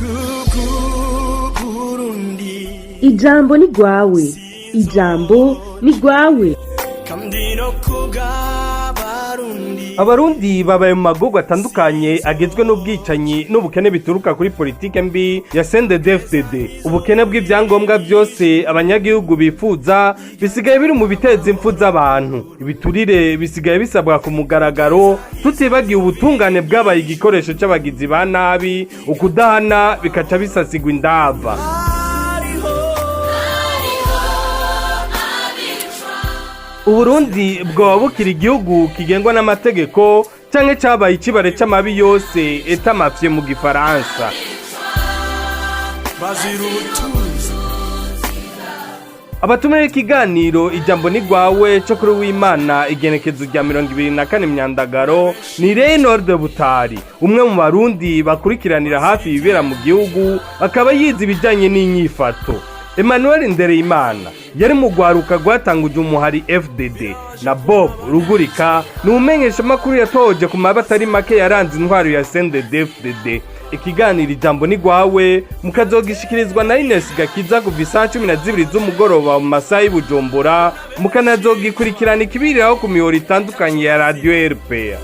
Kubw'Uburundi. Ijambo ni rwawe, ijambo ni rwawe. Kandi no kubw'Abarundi. Abarundi babaye mu magorwa atandukanye agizwe n'ubwicanyi n'ubukene bituruka kuri politike mbi ya CNDD-FDD. Ubukene bw'ivyangombwa vyose abanyagihugu bifuza bisigaye biri mu biteza impfu z'abantu. Ibiturire bisigaye bisabwa ku mugaragaro, tutibagiye ubutungane bwabaye igikoresho c'abagizi ba nabi, ukudahana bikaca bisasigwa indava. Hariho Uburundi bwoba bukiri igihugu kigengwa n'amategeko, canke cabaye icibare c'amabi yose, état mafieux mu gifaransa? Bazira ubutunzi. Abatumire ikiganiro Ijambo ni rwawe co kuri w'Imana igenekezo rya 24 Myandagaro ni Reynolds Butari, umwe mu Barundi bakurikiranira hafi ibibera mu gihugu, akaba yize ibijanye n'inyifato. Emmanuel Ndereyimana yari mu rwaruka rwatanguje umuhari FDD, na Bob Rugurika ni umumenyeshamakuru yatoje ku mabi atari make yaranze intwaro ya CNDD-FDD. Ikiganiro Ijambo ni rwawe mukazogishikirizwa na Ines Gakiza kuva isaha 12 z'umugoroba mu masaha y'Ibujumbura, mukanazogikurikirana ikibiriraho ku mihoro itandukanye ya Radio RPA.